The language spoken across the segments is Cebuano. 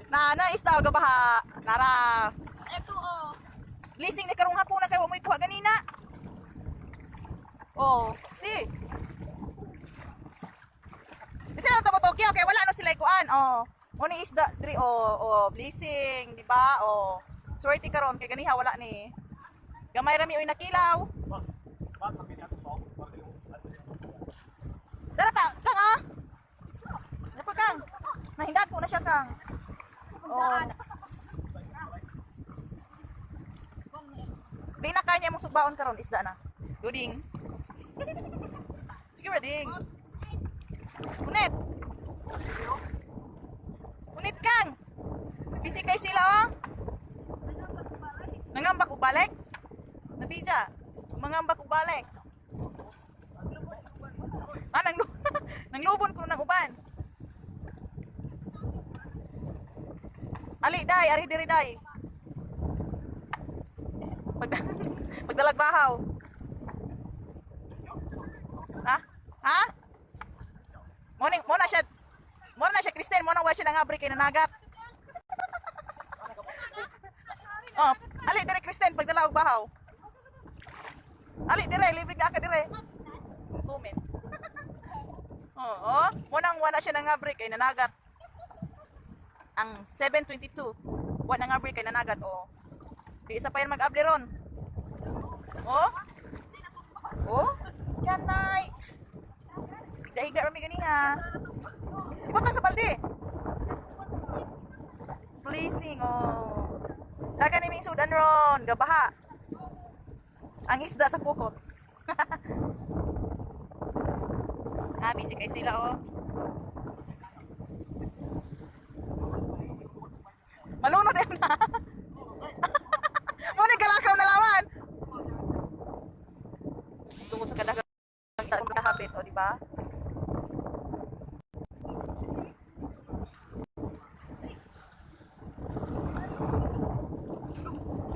Na na isda og baha. Nara. Ito oh. Leasing ni karong hapon na kay wa mo'y kuha ganina. Oh, si. Kasi na tabo Tokyo kay wala no sila kuan. Oh. Mo ni isda diri, oh, oh, blessing, di ba? Oh. Swerte karon kay ganiha wala ni. Gamay ra mi oy nakilaw. Dara pa, kang ah. Dara pa kang. Nahindag ko na siya kang. Oh. Di na kanya mong sugbaon karon isda na. Duding. Sige, ding. Unit. Unit kang. Busy kay sila oh. Nangambak og balik. Nabija. Mangambak og balik. Ah, nang nanglubon ko ng uban. Ali day, ari diri day. Pag pagdalag bahaw. Ha? Ha? Morning, mo na siya. Mo na siya Kristen, mo na wa siya nangabri kay nanagat. Oh, ali dire Kristen pagdala og bahaw. Ali dire, libre ka ka dire. Comment. Oo, mo nang wala siya nangabri kay nanagat. Ang 7:22. Wa nangabri kay nanagat oh. Di isa pa yan mag-abli ron. Oh? Oh? Kanay. Dahiga rami ganiha. Ibutang sa balde. Pleasing, oh. Dagan ni ming sudan ron, gabaha. Ang isda sa pukot. Ah, busy kay sila, oh. Malunod yan na. Mo ni galakaw na laman. Tungkol sa kadagan sa kahapit, o di ba?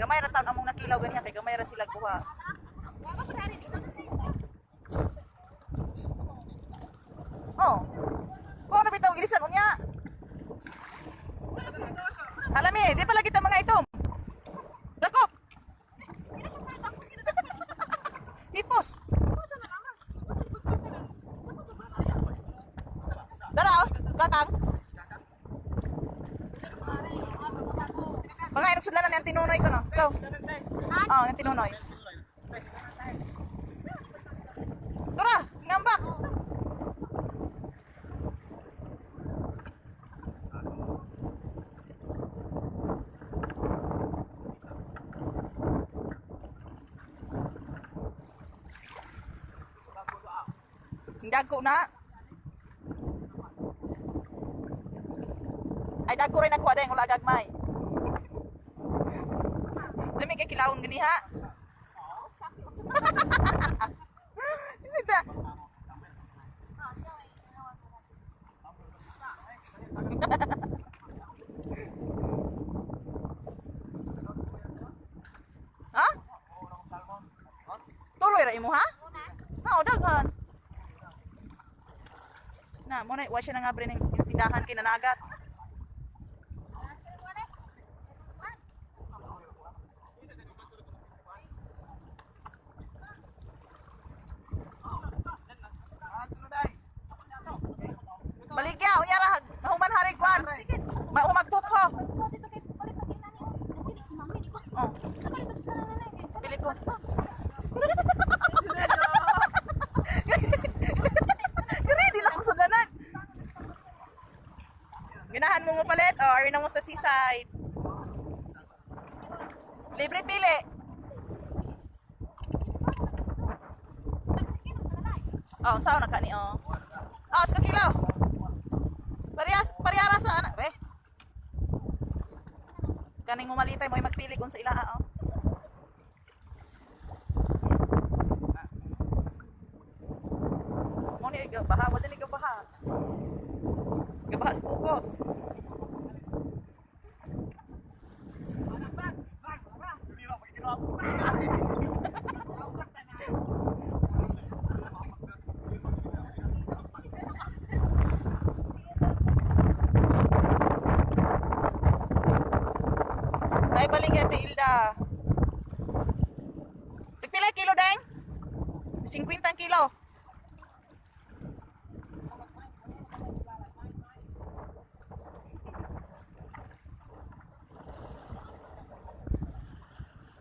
Gamay ra taon among nakilaw ganiha kay gamay ra sila kuha. Oh. Kuha na bitaw gilisan unya. Halami, di pala kita mga itom. Dakop. Hipos. Dara, oh. Kakang. Mga inusudlan na ang tinunoy ko no. Go. Oh, ang tinunoy. Tara, ngambak. Dagko na. Ay dagko rin ako adeng wala gagmay. Dami kay kilawon ganiha. Sita. Ha? Tuloy ra imo ha? Ha, daghan. Na, mo na wa siya nangabre ng tindahan kay nanagat. Baligya, unya ra human hari kwan. Mahumagpupho. Oh. Pili ko. Ready na ko sa ganan. Ganahan mo mo palit o oh, na mo sa seaside. Libre pili. Oh, saan na ka ni oh? Oh, sa kilo. Parehas parehara sa anak, be. Kaning mumalitay mo ay magpili kung sa ilaha oh. Mo ni baha, wa ni baha. Gabaha sa pukot. palingki, Ate Hilda. Tagpila kilo, Deng? 50 kilo.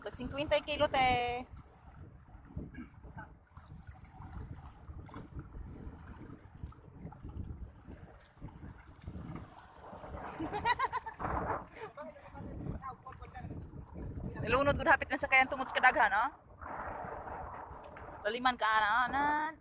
Tag 50 kilo, te. Nalunod gud hapit na sa kayan tungod sa kadaghan, oh. Laliman ka ana, nan.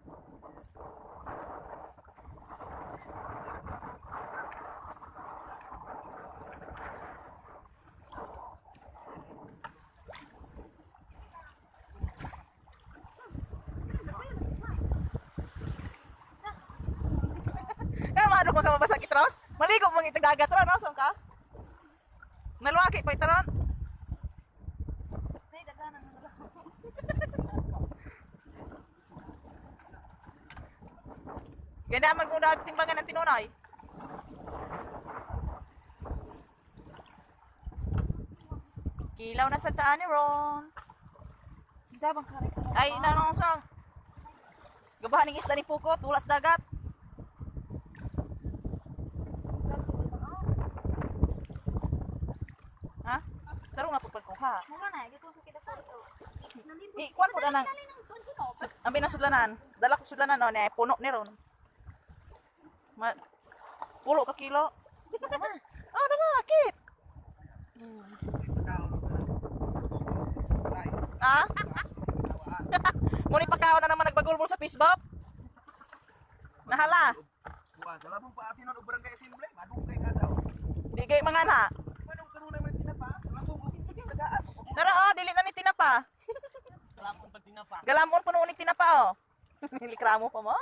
Kaya maano pa ka mabasa kitros? Maligo mong itag dagat ron, no? Saan ka? Naluwaki pa itaron. Nay, daghanan na lang. Ganda man kung dagat timbangan ng tinunay. Kilaw na sa taan ni Ron. Dabang kare ka. Ay, nanong sang. Gabahan ng isda ni Pukot, ulas dagat. Ha? Taro nga po pagkuha. Mura na, gito sa kita ko. Eh, kuwan po na nang. Ang binasudlanan. Dala ko sudlanan, no, ni puno ni Ron. Ma pulo ka kilo. Oh, dala, kit. Ha? Muni pagkaon na naman nagbagulbol sa Facebook. Nahala. Wala mong paati nun og barangay assembly, madugay ka daw. Di kay mga na. Manong kanunay man tinapa, lamong og tagaan. Nara oh, dili na ni tinapa. Lamong pag tinapa. Galamon puno ni tinapa oh. Likramo pa mo.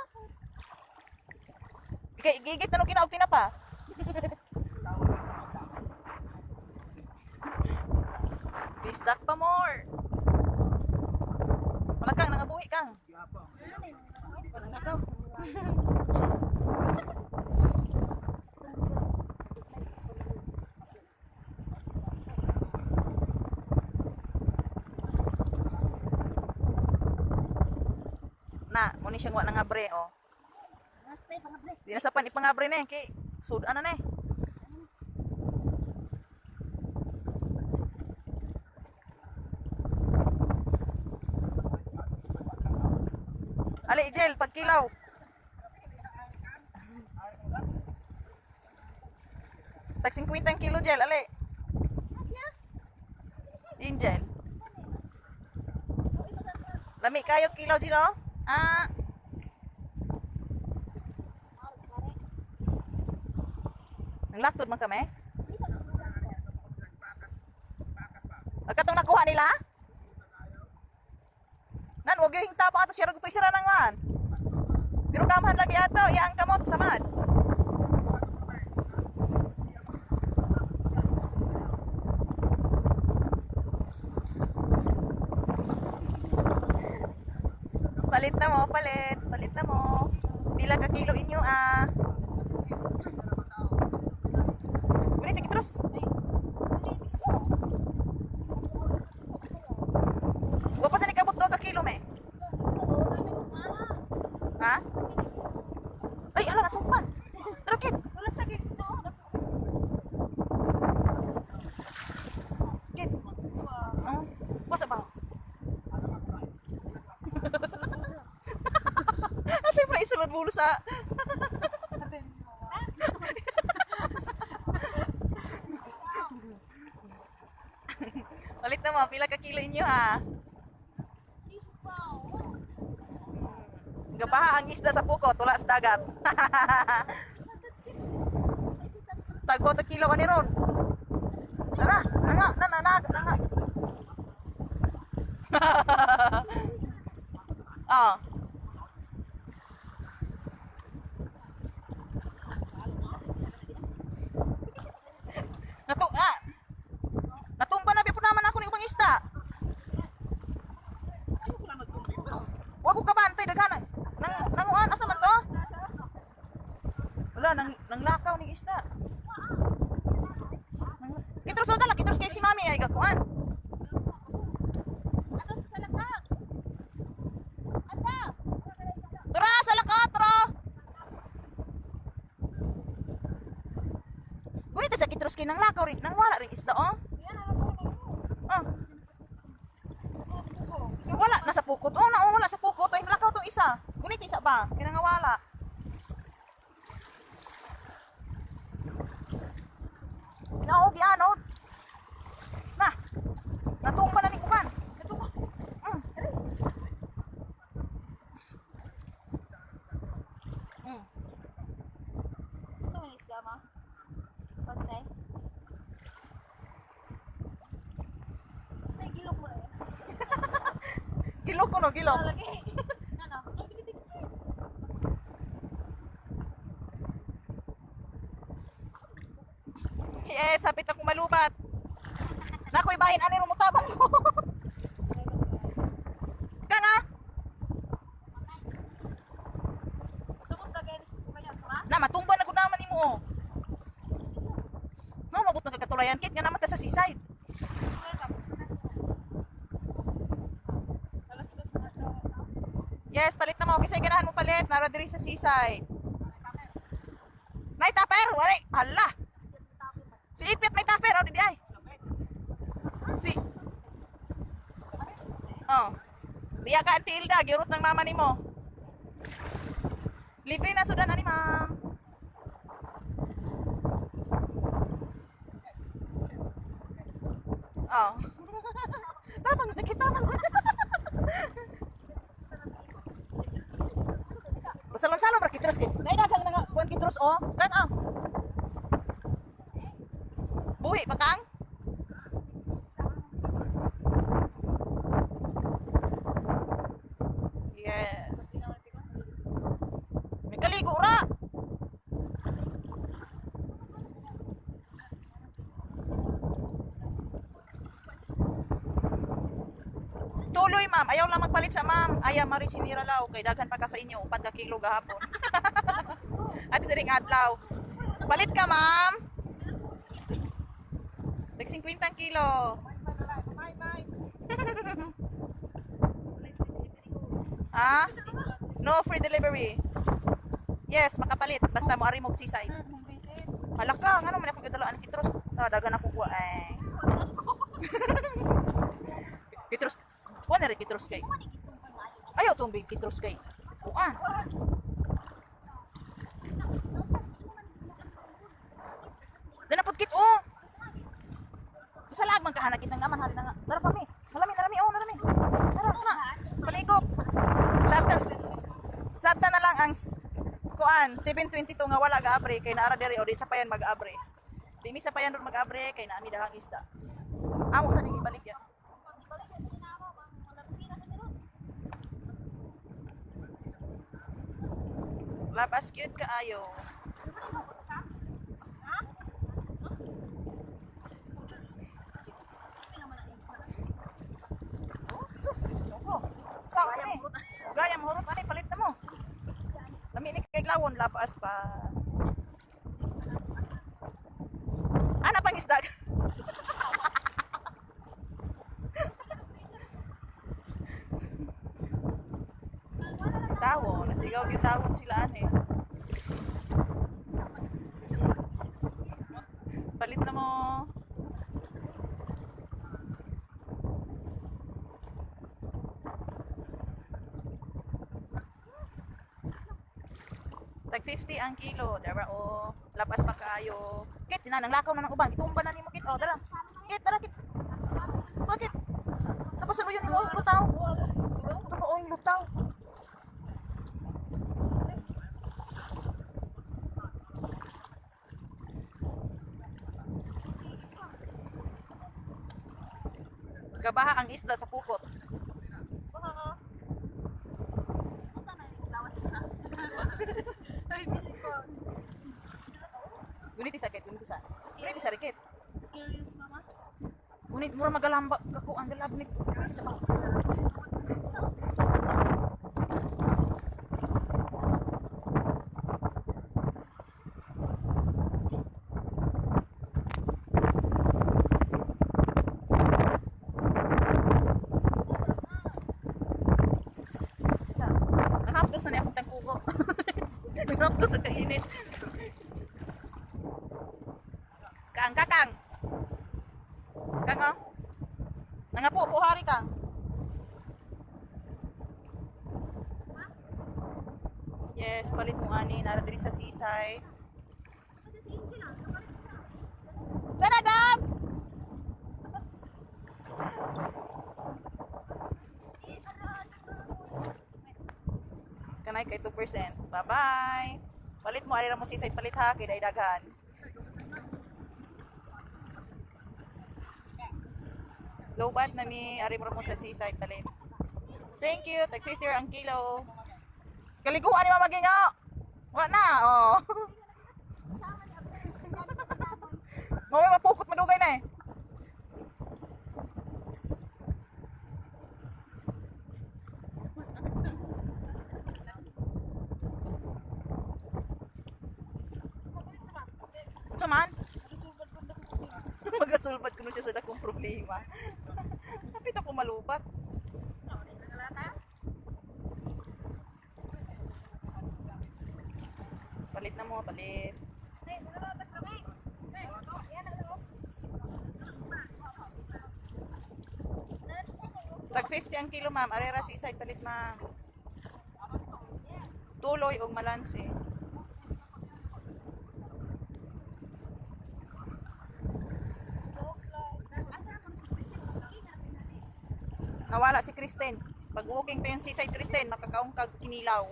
Kay gigit na no kinaog tinapa. Bisdak pa more. Wala kang nangabuhi kang. Nakaw. Na, muni siyang wa nangabre oh. Di na sa pan ipangabre na eh kay sudan na eh. Ali, Jel, pagkilaw. Tag 50 kilo, Jel, ali. Angel. Lami kayo kilaw, Jel, oh. Ah. Nanglaktod man kami? Agkatong nakuha nila? Nan, wag yung hingta pa ato siya gutoy sira nang wan. Pero kamhan lagi ato, iya ang kamot samad. Palit na mo, palit, palit na mo. Pila ka kilo inyo ah. Ganito kitros. Wa pa sa nikabot do ka kilo me. Ha? Ay, ala natumban. Tara kid. Wala sa gid no. Kid. Oh, wasa ba? Ate, pra isulod bulo sa. Palit na mo, pila ka kilo inyo ha. Gabaha ang isda sa pukot, wala sa dagat. Tagbo ta kilo ani ron. Tara, nanga, na na na nanga. Ah. Natu ah. Natumba na po naman ako ni ubang isda. Wa ko kabantay daghan nang nanguan asa man to? Wala nang nanglakaw ning isda. Nang kitros dala, kitros kay si mami ay gakuan. Ato sa salakag. Ata. Tara sa lakat, tara. Gunit sa kitros kay nang lakaw rin, nang wala rin isda oh. Yan ano ko. Oh. Wala nasa pukot. Oh, na oh, wala sa pukot. Ay, lakaw tong isa. Gunit isa pa. Kaya nga wala. Nao giano. Na. Natumba na ning uban. Natumba. Sa man isda ma? Pansay. Ay, gilok mo na yan. Gilok ko no, gilok. Lagi. Ano? Ay, dikit, dikit. Yes, hapit akong malubat. Nakoy bahin ani rumutabang mo. Kang ah. Sumot na ganyan sa kanya, ha? Na matumba na gud naman nimo oh. No, mabot na kagkatulayan kit nga naman ta sa seaside. 2:00 na daw. Yes, palit na mo kisay ganahan mo palit nara diri sa seaside. Nay tupper, wala. Hala. Si Ipit may tupper oh di ay. Si Oh. Diya ka Auntie Hilda, giurot ng mama nimo. Libre na sudan ani ma'am. Oh. Tapang na kita. Salon-salon ra kitros kay. Nay daghang nga kuan kitros oh. Kan ah. Buhi pa kang? Yes. May kaligo ra. Tuloy ma'am, ayaw lang magpalit sa ma'am. Ayaw mari sinira law kay daghan pa ka sa inyo, upat ka kilo gahapon. At sa ring adlaw. Palit ka ma'am. Tag 50 kilo. Ha? No free delivery. Yes, makapalit basta mo ari mo og seaside. Hala ka, ngano man ako gadalaan kitros. Ah, dagan ako kuha eh. Kitros. Kuha na rin kitros kay. Ayaw tumbig kitros kay. Kuha. Danapot kit oh. Basta lag man kahanag kitang naman hari na nga. Tara pa mi. Nalami nalami oh nalami. Tara tara. Paligop. Sabta. Sabta na lang ang kuan 7:22 nga wala gaabre kay naara diri o di sa payan mag-abre. Di mi sa payan ron mag-abre kay naami dahang isda. Amo sa ning ibalik ya. Labas cute kaayo. Oh, sus, loko. Sa ni. Gaya mo hurot ani palit na mo. Lami ni kay glawon labas pa. Ana pang isda. Tawo, nasigaw gyud tawon sila ani. Palit na mo. Tag 50 ang kilo. Dara o labas pa kaayo. Kit tinanang lakaw na ng uban. Itumba na nimo kit. Oh, dara. Kit, dara kit. Bakit? Tapos ano yun yung lutaw? Ito pa oh, yung lutaw. Gabaha ang isda sa pukot. Gunit isa kit, gunit isa. Gunit isa rikit. Curious mama. Gunit mura magalamba kako ang galab ni. Gunit isa pa. Kang, kakang. Kang, oh. Nangapo po hari kang. Yes, palit mo ani nara diri sa seaside. Sana dam. Kanay kay 2%. Bye-bye. Palit mo ari ra mo seaside palit ha kay day daghan. Low bat na mi ari mo ra mo sa seaside palit. Thank you. Tag 50 ang kilo. Kaliguan ni Mama Gingo. Wa na, oh. Mama mapukot madugay na eh. Unsa man? Magasulbad kuno siya sa dakong problema. Kapit ako malubat. Palit na mo, palit. Tag 50 ang kilo, ma'am. Arera seaside palit, ma'am. Tuloy og malansi. Nawala si Kristen. Pag walking pa yung seaside Kristen, makakaong kag kinilaw.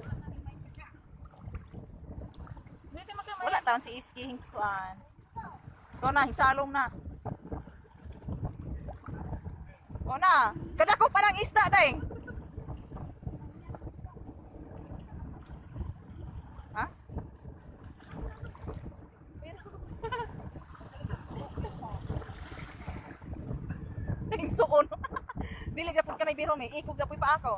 Wala taon si Iski hingkuan. Ito na, hingsalong na. O na, kadako pa ng isda deng. Ha? Hingsuon. Dili gyapon ka na birong eh. Ikog gyapoy pa ako.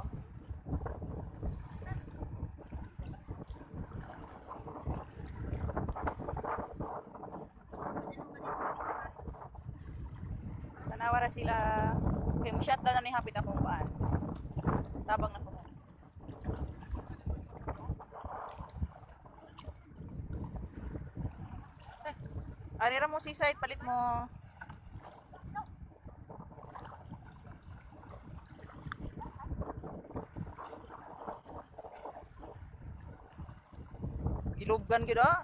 Tanawa ra sila. Okay, mo shutdown na ni hapit akong kuan. Tabang na ko. Ari ra mo seaside palit mo. Gilubgan gyud oh.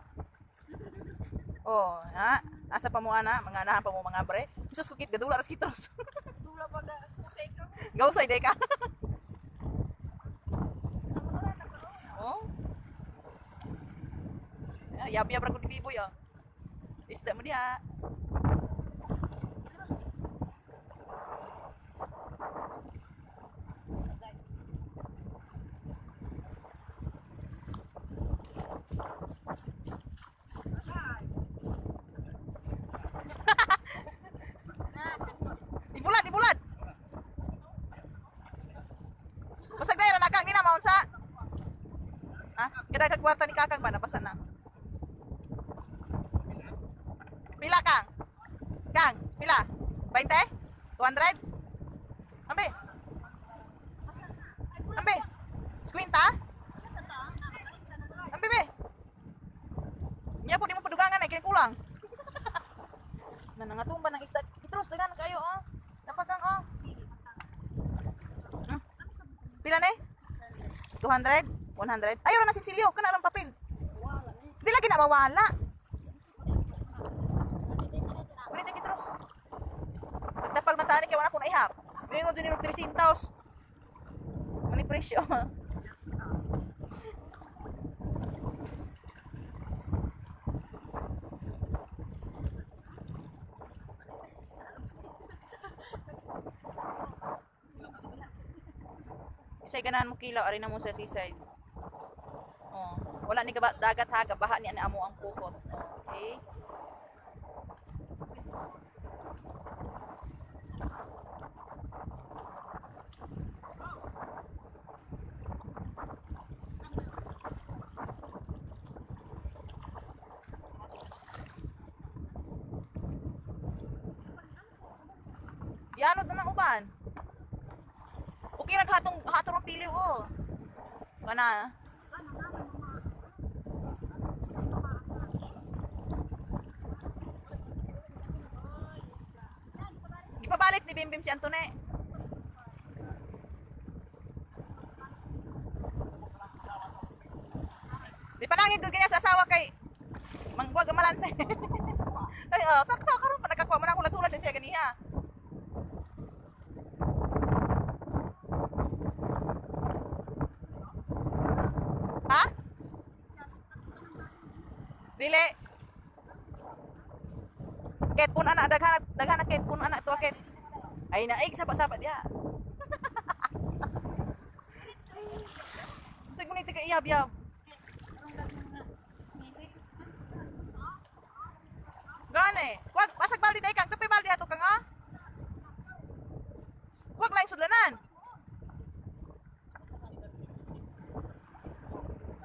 Oh, ha? Asa pa mo ana? Mga anahan pa mo mga bre. Jesus kukit gadula ras kitros. Dula pa ga kusay ka. Gausay day ka. Oh. Ah, yab-yab ra ko ni Biboy oh. Isda mo diha. Ibulad, ibulad. Basag na yun, nakang, di na maunsa. Ha? Kada kag kwarta ni kakang ba, nabasa na. Pila kang? Kang, pila? 20? 200? Ambe? Ambe? Squinta? Ambe be? Niya po di mo padugangan ay kini kulang. Na nangatumba ng isda. Itros daghan kayo oh. Napakang oh. Pila ne? 200? 100? Ayaw na sinsilyo, kana lang papel. Di lagi na mawala. Ulit na kitros. Pagtapag na tani kay wala ko na ihap. May mo dyan yung 3 centavos. Mani presyo. Isay ganahan mo kilaw, ari na mo sa seaside. Oh, wala ni gaba dagat ha, gabaha ni ana amo ang pukot. Okay. Gianod na ng uban. Okay naghatong hatong ang piliw oh. Kana. Ipabalik ni Bimbim si Antone. Di panangin gud kanya sa asawa kay mangwag ang malansa. Ay, oh, sakto karon pa nakakuha man ako naghulat sa siya ganiha. Ha? Dili. Ket pun anak daghan daghan na ket pun anak to ket. Ay na ay sapa-sapa diha. Sa gunit ka iyab-yab. Gani. Wag pasag baldi day kang tupi baldi ato kang ah. Wag lang sudlanan.